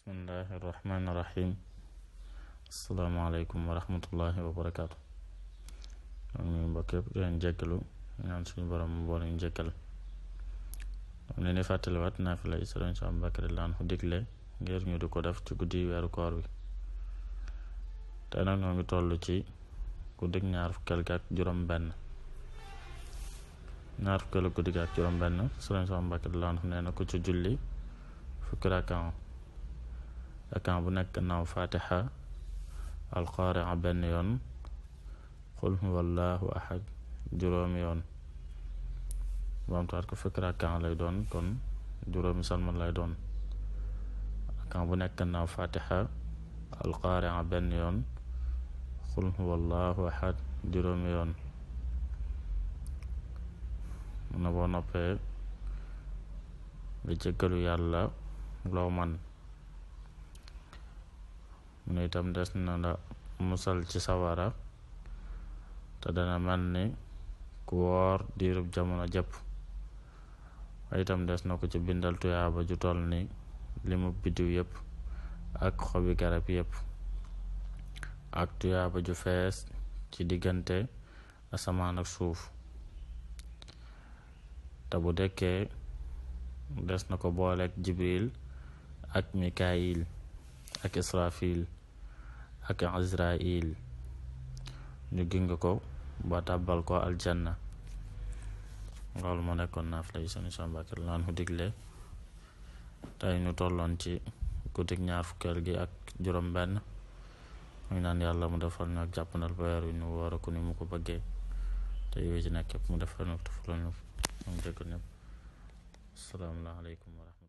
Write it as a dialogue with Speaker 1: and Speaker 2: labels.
Speaker 1: bismillahi irrahmani irrahim asalaamaaleykum wa rahmatullahi wa barakaatu. ñu mbokk yëpp di leen jéggalu ñaan suñu borom mu boole ñu jéggal. am leen di fàttaliwaat naafila yi Sëriñ Sam Mbacké radiyallaahu anhu digle ngir ñu di ko def ci guddi weeru koor bi. tey nag ñoo ngi toll ci guddig ñaar fukkeel gi ak juróom benn guddi gi ak juróom benn Sëriñ Sam Mbacké radiyallaahu anhu nee na ku ci julli fukki rakaa bu nekk gannaaw fatiha alqaaria benn yoon qul huwallaahu ahad juróomi yoon baamtuwaat ko fukki rakaa lay doon kon juróomi salmal lay doon. rakaa bu nekk gannaaw fatiha alqaaria benn yoon qul huwallaahu ahad juróomi yoon. mun na boo noppee nga jéggalu yàlla loo man. mu ne itam des na la musal ci sawara te dana mel ni ku woor diirub jamono jëpp. waaye itam des na ko ci bindal tuyaaba ju toll ni limu biddiw yëpp ak xobi garab yëpp ak tuyaaba ju fees ci diggante asamaan ak suuf. te bu dekkee des na ko booleeg jibril ak mikaayil ak israfil ak azrail ñu ginga ko ba tàbbal ko aljanna. loolu moo nekkoon naafila yi Sëriñ Sam Mbacké radiyallaahu anhu digle tey ñu tolloon ci guddig ñaar fukkeel gi ak juróom benn. muy naan yàlla mu defal ñu ak jàppandal ba weer wi ñu woor ko ni mu ko bëggee te yooyu ci nekk yëpp mu defal ñu te fulal ñu jéggal ñëpp. assalaamu aleykum wa rahmatullaah.